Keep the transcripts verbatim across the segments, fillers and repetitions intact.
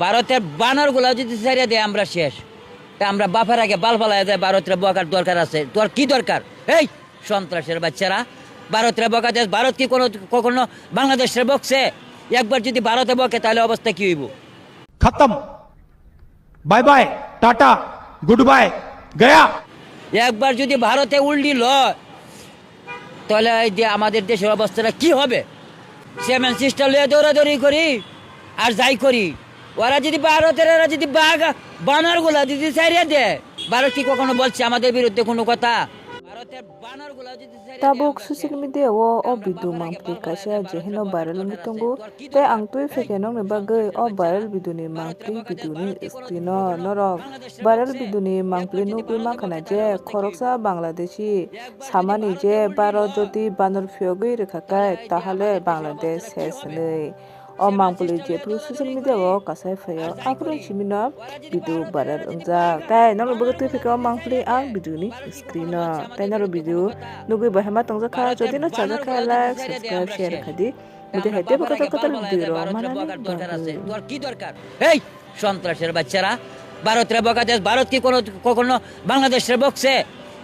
ভারতের বানর গুলা যদি ছেড়ে দেয়, আমরা শেষ। তা আমরা বাপের আগে বাল ফালাইয়া যায়, ভারতরে বকার দরকার আছে? তোর কি দরকার? এই সন্ত্রাসের বাচ্চারা, ভারতরে বকা দেশ, ভারত কি কোনো কখনো বাংলাদেশরে বকছে? একবার যদি ভারতে বকে, তাহলে অবস্থা কি হইব? खत्म। Bye bye, tata, good bye, गया। একবার যদি ভারতে উল্টি লয়, তাহলে এই যে আমাদের দেশের অবস্থাটা কি হবে? সেভেন সিস্টার লয়ে দৌড়াদৌড়ি করি আর যাই করি, ওরা যদি ভারতের, এরা যদি বাঘ, বানর গুলা যদি ছাড়িয়ে দেয়, ভারত কি কখনো বলছে আমাদের বিরুদ্ধে কোনো কথা? ভারতের বানর গুলা যদি ছাড়িয়ে দেয়, Tabuk আমরা social শেষ। Media o o video mangpli kaisa je hino viral wngwi tongo, tei ang twi phaikhe nokni bagwi o viral video ni mangpli video ni screen o norok viral video ni mangpli nugwi mankha na je khoroksa Bangladeshi samani je Bharat jodi banor phiyogwi rwkha khe, tahole Bangladesh ses hinwi. O mangpili jephru social media o kasai phaio, aphuru simino video viral wngjak. Tai norok bagwi twi phikha o mangpili ang video ni screen o. Tai norok video nugwi bahai ma tongjak kha, jodi no chajak kha like, subscribe, share kha di. Mudi hai tebo kotor kotor video rok manani bagwi. তোর কি দরকার? এই সন্ত্রাসের বাচ্চারা, ভারতরে বকা দেশ, ভারত কি কোনো কখনো বাংলাদেশরে বকছে?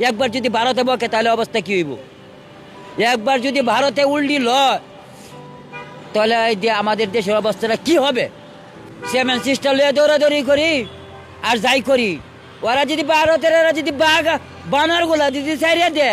একবার যদি ভারতে বকে, তাহলে অবস্থা কি হইব? একবার যদি ভারতে উল্টি লয়, তাহলে এই যে আমাদের দেশের অবস্থাটা কি হবে? সেভেন সিস্টার লয়ে দৌড়াদৌড়ি করি আর যাই করি, ওরা যদি ভারতের, এরা যদি বাঘ, বানর গুলা যদি ছাড়িয়ে দেয়,